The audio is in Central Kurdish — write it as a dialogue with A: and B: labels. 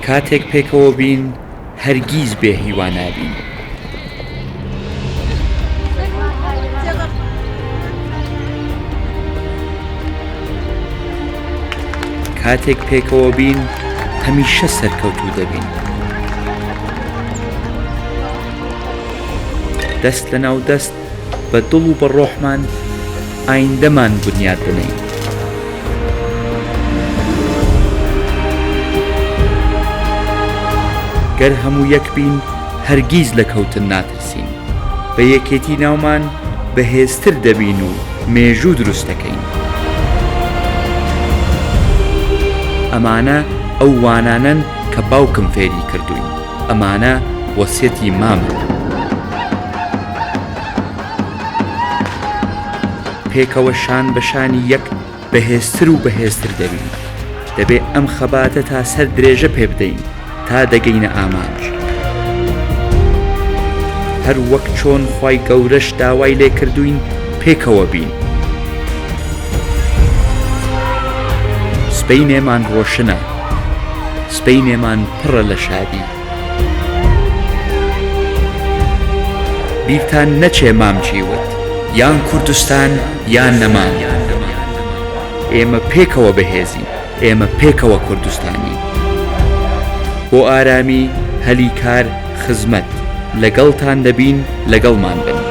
A: کاتێک پێکەوە بین هەرگیز بێ هیوا نابین. کاتێک پێکەوە بین هەمیشە سەرکەوتوو دەبین. دەست لەناو دەست بە دڵ و بە ڕۆحمان ئایندەمان بنیات دەنێین. گەر هەموو یەک بین هەرگیز لە کەوتن ناترسین. بە یەکێتی ناومان بەهێزتر دەبین و مێژوو دروست دەکەین. ئەمانە ئەو وانانەن کە باوکم فێری کردووین. ئەمانە وەسیەتی مامن. پێکەوە شان بە شانی یەک بەهێزتر و بەهێزتر دەبین. دەبێ ئەم خەباتە تا سەر درێژە پێ بدەین تا دەگەینە ئامانج. هەر وەک چۆن خوای گەورەش داوای لێ کردووین پێکەوە بین. سبەینێمان ڕۆشنە. سبەینێمان پڕە لە شادی. بیرتان نەچێ مام چی وت، یان کوردستان یان نەمان. ئێمە پێکەوە بەهێزین، ئێمە پێکەوە کوردستانین. بۆ ئارامی، هەلی کار، خزمەت. لەگەڵتان دەبین، لەگەڵمان بن.